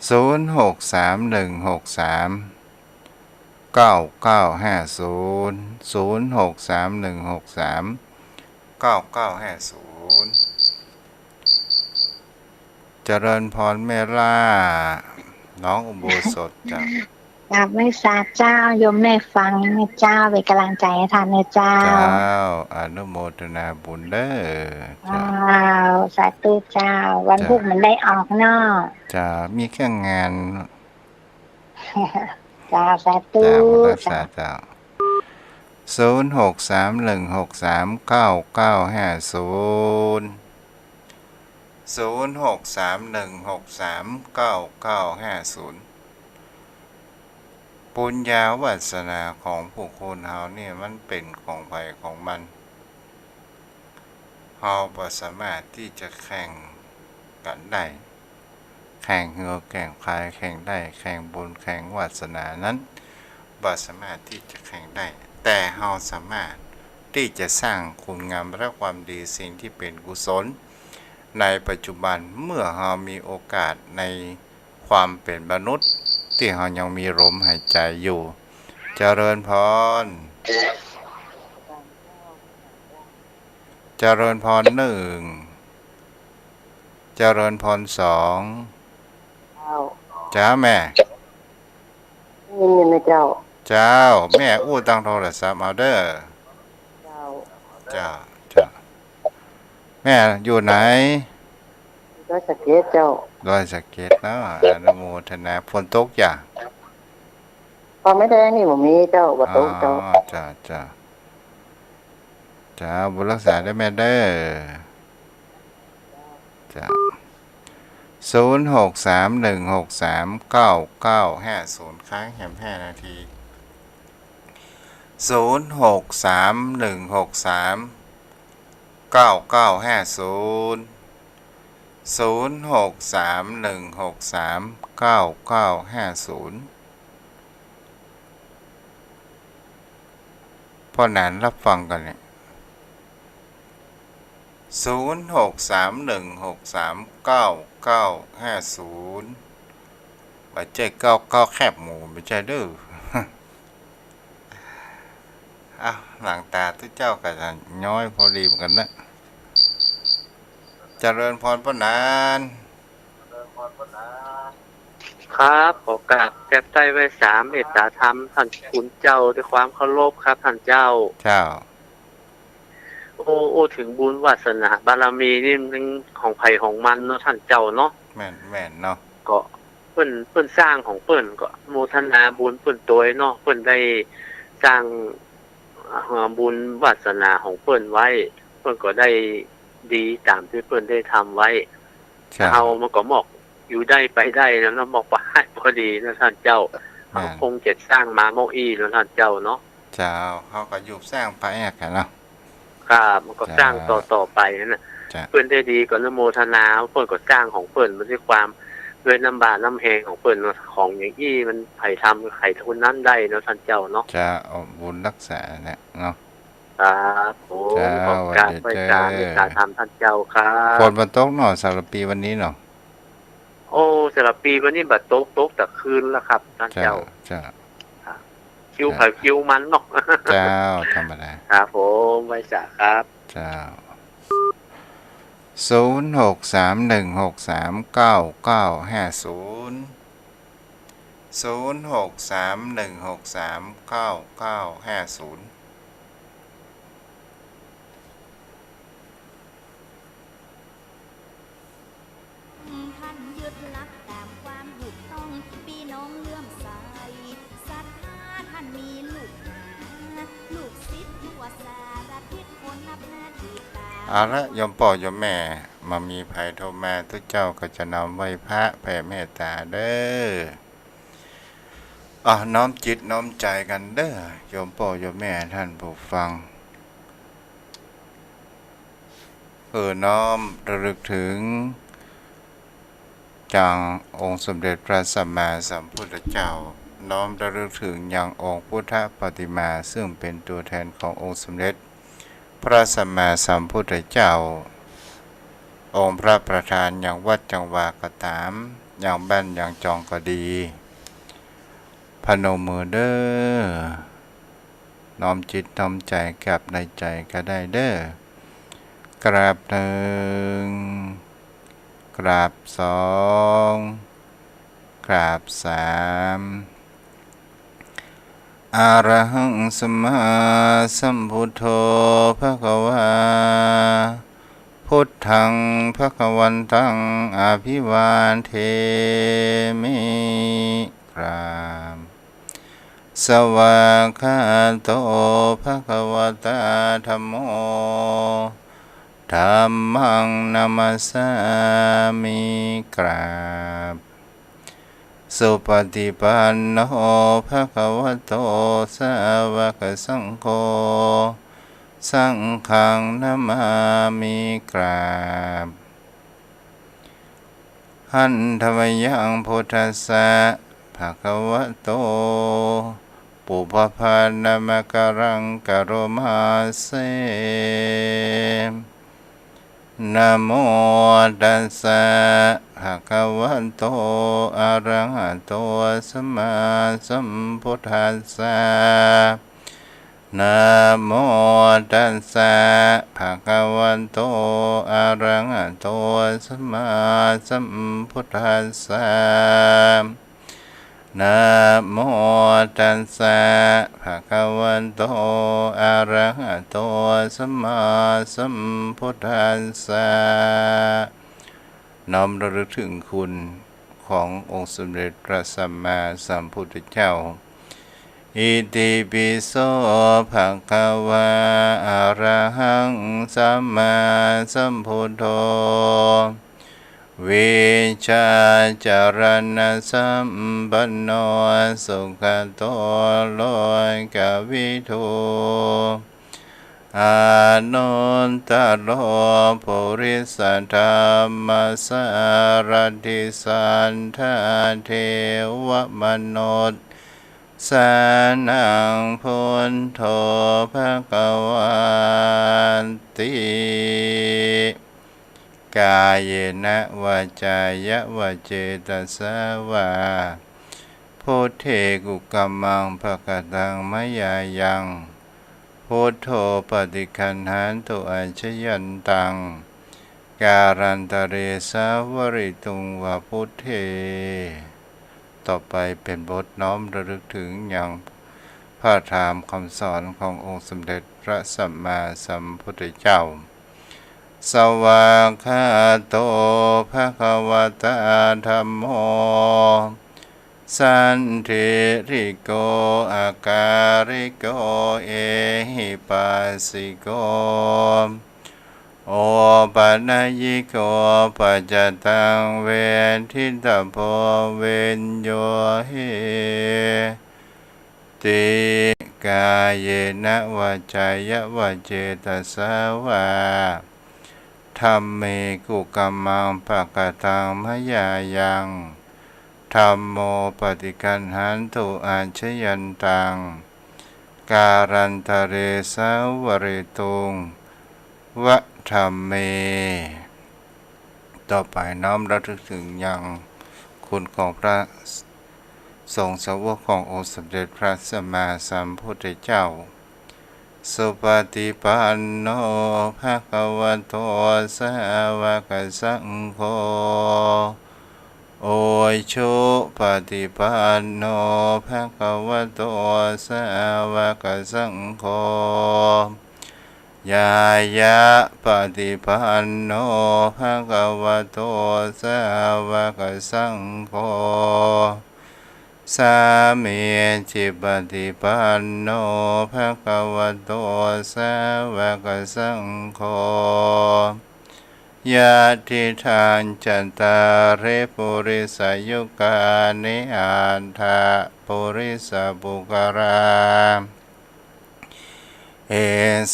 ศูนย์หกสามหนึ่งหกสามเก้าเก้าห้าศูนย์ ศูนย์หกสามหนึ่งหกสามเก้าเก้าห้าศูนย์ เจริญพรแม่ล่า น้องอุโบสถจ้ะ กราบไหว้สาเจ้า โยมแม่ฟังนะเจ้า เป๋นก๋ำลังใจ๋หื้อต้านนะเจ้า เจ้า อนุโมทนาบุญเน้อ เจ้า เจ้า สาธุเจ้า วัน เจ้า พุธมันได้ออกเนาะ เจ้า มีเครื่องงาน เจ้า สาธุ เจ้า บุญรักษา เจ้า เจ้า ศูนย์หกสามหนึ่งหกสามเก้าเก้าห้าศูนย์ ศูนย์หกสามหนึ่งหกสามเก้าเก้าห้าศูนย์ บุญญาวาสนาของผู้คนเฮาเนี่ยมันเป๋นของใผของมัน เฮาบ่สามารถตี้จะแข่งกั๋นได้ แข่งหื้อแข่งใผแข่งได้ แข่งบุญแข่งวาสนานั้น บ่สามารถตี้จะแข่งได้ แต่เฮาสามารถตี้จะสร้างคุณงามและความดี สิ่งตี้เป๋นกุศล ในปัจจุบัน เมื่อเฮามีโอกาสในความเป๋นมนุษย์ ตี้เฮายังมีลมหายใจ๋อยู่ เจริญพร เจริญพรหนึ่ง เจริญพรสอง เจ้า เจ้าแม่ ได้ยินนะเจ้า เจ้า แม่อู้ตางโทรศัพท์เอาเด้อ เจ้า เจ้า เจ้า แม่อยู่ไหน ดอยสะเก็ดเจ้า ดอยสะเก็ดเนาะ อนุโมทนา ฝนตกจ้ะ ฟ้าแม่แดงนี่บ่มีเจ้า บ่ตกเจ้า อ๋อ จ้ะ จ้ะ จ้า บุญรักษาเด้อแม่เด้อ จ้า ศูนย์หกสามหนึ่งหกสามเก้าเก้าห้าศูนย์ ค้างแหมห้านาที ศูนย์หกสามหนึ่งหกสามเก้าเก้าห้าศูนย์ ศูนย์หกสามหนึ่งหกสามเก้าเก้าห้าศูนย์ ป้อหนานฮับฟังก่อนเนี่ย ศูนย์หกสามหนึ่งหกสามเก้าเก้าห้าศูนย์ บ่ใจ้เก้าเก้าแคบหมู บ่ใจ้เด้อ อ้าว หลังต๋าตุ๊เจ้าก็จะย้อยพอดีเหมือนกั๋นนะ เจริญพรป้อหนาน ครับ ขอกราบแทบไต้ไหว้สาเมตต๋าธรรมต้านคุณเจ้าด้วยความเคารพครับต้านเจ้า เจ้า โอ้ โอ้ ถึงบุญวาสนาบารมีนี่มันของใผของมันเนาะต้านเจ้าเนาะ แม่น แม่นเนาะ ก็เปิ้น เปิ้นสร้างของเปิ้นก็โมทนาบุญเปิ้นตวยเนาะ เปิ้นได้สร้าง อ่า บุญวาสนาของเปิ้นไว้ เปิ้นก็ได้ดีต๋ามตี้เปิ้นได้ทำไว้ เจ้า เฮามันก็มอกอยู่ได้ไปได้แล้วเนาะ มอกไปพอดีนะต้านเจ้า เฮาคงจะสร้างมาเมื่ออี้นะต้านเจ้าเนาะ เจ้า เฮาก็อยู่สร้างไปอะค่ะเนาะ ครับ มันก็สร้างต่อๆไปนั่นน่ะ เจ้า เปิ้นได้ดีก็อนุโมทนา เปิ้นก็สร้างของเปิ้นมาด้วยความ ด้วยน้ำบาน้ำแฮงของเปิ้นเนาะ ของอย่างอี้มันใผทำใผคนนั้นได้เนาะต้านเจ้าเนาะ เจ้า บุญรักษาเนี่ยเนาะ ครับผม เจ้า ขอกราบไหว้สาเมตต๋าธรรมต้านเจ้าครับ ฝนบ่ตกเนาะ สำหรับปี๋วันนี้เนาะ โอ้ สำหรับปี๋วันนี้บ่ตก ตกแต่คืนแล้วครับต้านเจ้า เจ้า ครับ คิวใผคิวมันเนาะ เจ้า ธรรมดา ครับผม ไหว้สาครับ เจ้า ศูนย์หกสามหนึ่งหกสามเก้าเก้าห้าศูนย์ ศูนย์หกสามหนึ่งหกสามเก้าเก้าห้าศูนย์ ท่านยึดหลักตาม เอาละ โยมป้อโยมแม่ บ่ามีใผโทรมา ตุ๊เจ้าก็จะน้อมไหว้พระแผ่เมตต๋าเด้อ อ่ะ น้อมจิตน้อมใจ๋กั๋นเด้อ โยมป้อโยมแม่ ท่านผู้ฟัง เพื่อน้อมระลึกเถิง จังองค์สมเด็จพระสัมมาสัมพุทธเจ้า น้อมระลึกเถิงยังองค์พุทธปฏิมา ซึ่งเป๋นตั๋วแทนขององค์สมเด็จพระสัมมาสัมพุทธเจ้า องค์พระประธานยังวัดยังวาก็ต๋าม ยังบ้านยังจองก็ดี พนมมือเด้อ น้อมจิตน้อมใจ๋กราบในใจ๋ก็ได้เด้อ กราบหนึ่ง กราบสอง กราบสาม อะระหังสัมมาสัมพุทโธภะคะวา พุทธังภะคะวันตังอะภิวาเทมิ กราบ สวากขาโตภะคะวะตาธัมโม ธัมมังนะมัสสามิ กราบ สุปฏิปันโนภะคะวะโตสาวกสังโฆ สังฆังนะมามิ กราบ หันทะมะยังพุทธัสสะภะคะวะโต ปุพพะนะมะกะรังกะโรมาเส นะโมตัสสะภะคะวะโต อะระหะโต สัมมาสัมพุทธัสสะ นะโมตัสสะภะคะวะโต อะระหะโต สัมมาสัมพุทธัสสะ นะโมตัสสะภะคะวะโต อะระหะโต สัมมาสัมพุทธัสสะ น้อมระลึกถึงคุณขององค์สมเด็จพระสัมมาสัมพุทธเจ้า อิติปิโสภะคะวา อะระหังสัมมาสัมพุทโธ วิชาจารณสัมปันโน สุขะโต โลกะวิทู อนุตตะโร ปุริสะธัมมะสารถิ สัตถาเทวะมนุสสานัง พุทโธภะคะวาติ กาเยนะ วาจายะ วะเจตสาวา พุทเท กุกกัมมัง ปะกะตัง มะยายัง พุทโธ ปะฏิคันหันตุ อาชะยันตัง กาลันตะเร สาวะริตุง วะ พุทเท ต่อไปเป๋นบทน้อมระลึกถึงยังพระธรรมคำสอนขององค์สมเด็จพระสัมมาสัมพุทธเจ้า สวากขาโต ภะคะวะตา ธัมโม สันทิฏฐิโก อะกาลิโก เอหิปัสสิโก โอปะนัยยิโก ปัจจตัง เวทิตะโพ วิญญูหิ ติ กาเยนะ วาจายะ วะเจตสาวา ธัมเม กุกกัมมัง ปะกะตัง มะยายัง ธัมโม ปะฏิคันหันตุ อาชะยันตัง กาลันตะเร สาวะริตุง วะ ธัมเม ต่อไปน้อมระลึกถึงยังคุณของพระสงฆ์สาวกขององค์สมเด็จพระสัมมาสัมพุทธเจ้า สุปฏิปันโน ภะคะวะโต สาวกสังโฆ อุจุปฏิปันโน ภะคะวะโต สาวกสังโฆ ญาณะปฏิปันโน ภะคะวะโต สาวกสังโฆ สามีจิปฏิปันโน ภะคะวะโต สาวกสังโฆ ยะติทัง จัตตาริ ปุริสายุกานิ อัตถะ ปุริสปุคคลา เอ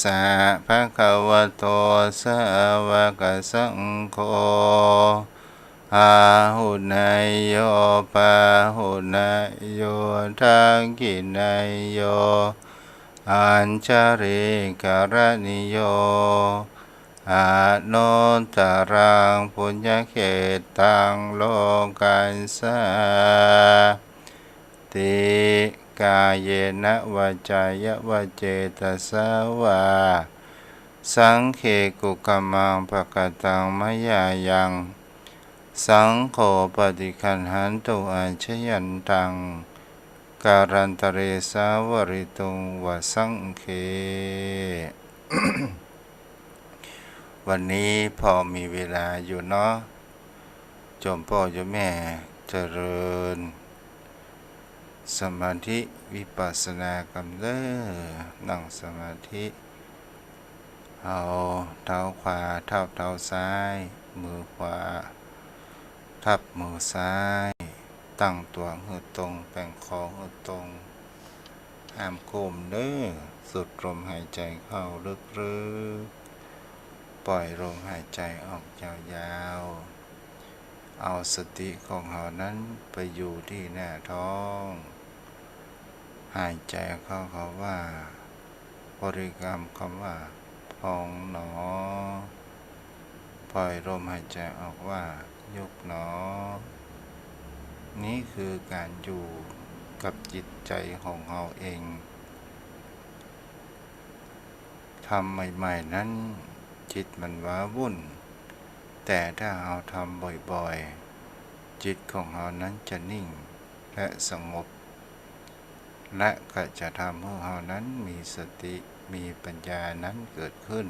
สะ ภะคะวะโต สาวกสังโฆ อาหุเนยโย ปาหุเนยโย ทักขิเนยโย อัญชลีกรณีโย อนุตตรัง ปุญญเขตตัง โลกัสสาติ กาเยนะ วาจายะวะ เจตสาวา สังเข กุกขมัง ปะกะตัง มะยายัง สังโฆ ปะฏิคันหันตุ อาชะยันตัง กาลันตะเร สาวะริตุง วะสังเข วันนี้พอมีเวลาอยู่เนาะ โยมป้อโยมแม่เจริญสมาธิวิปัสสนากั๋นเน่อ นั่งสมาธิ เอาเท้าขวาทับเท้าซ้าย มือขวาทับมือซ้าย ตั้งตั๋วหื้อตรง แป่งคอหื้อตรง ห้ามก้มเน่อ สูดลมหายใจ๋เข้าลึกๆ ป่อยลมหายใจ๋ออกยาวๆ เอาสติของเฮานั้นไปอยู่ตี้หน้าท้อง หายใจ๋เข้า เข้าว่า บริกรรมกำว่า พองหนอ ป่อยลมหายใจ๋ออกว่า ยุบหนอ นี้คือก๋านอยู่กับจิตใจ๋ของเฮาเอง ทำใหม่ๆ นั้นจิตมันว้าวุ่น แต่ถ้าเฮาทำบ่อยๆ จิตของเฮานั้นจะนิ่งและสงบ และก็จะทำหื้อเฮานั้นมีสติ มีปัญญานั้นเกิดขึ้น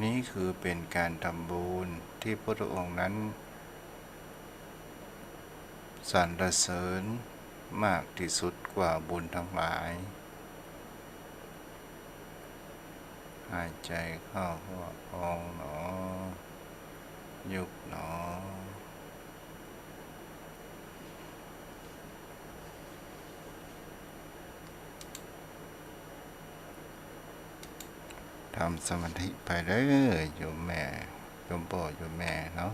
นี้คือเป๋นก๋านทำบุญตี้พุทธองค์นั้นสรรเสริญมากตี้สุดกว่าบุญตังหลาย หายใจ๋เข้าว่า พองหนอ ยุบหนอ ทำสมาธิไปเน่อ โยมแม่ โยมป้อ โยมแม่เนาะ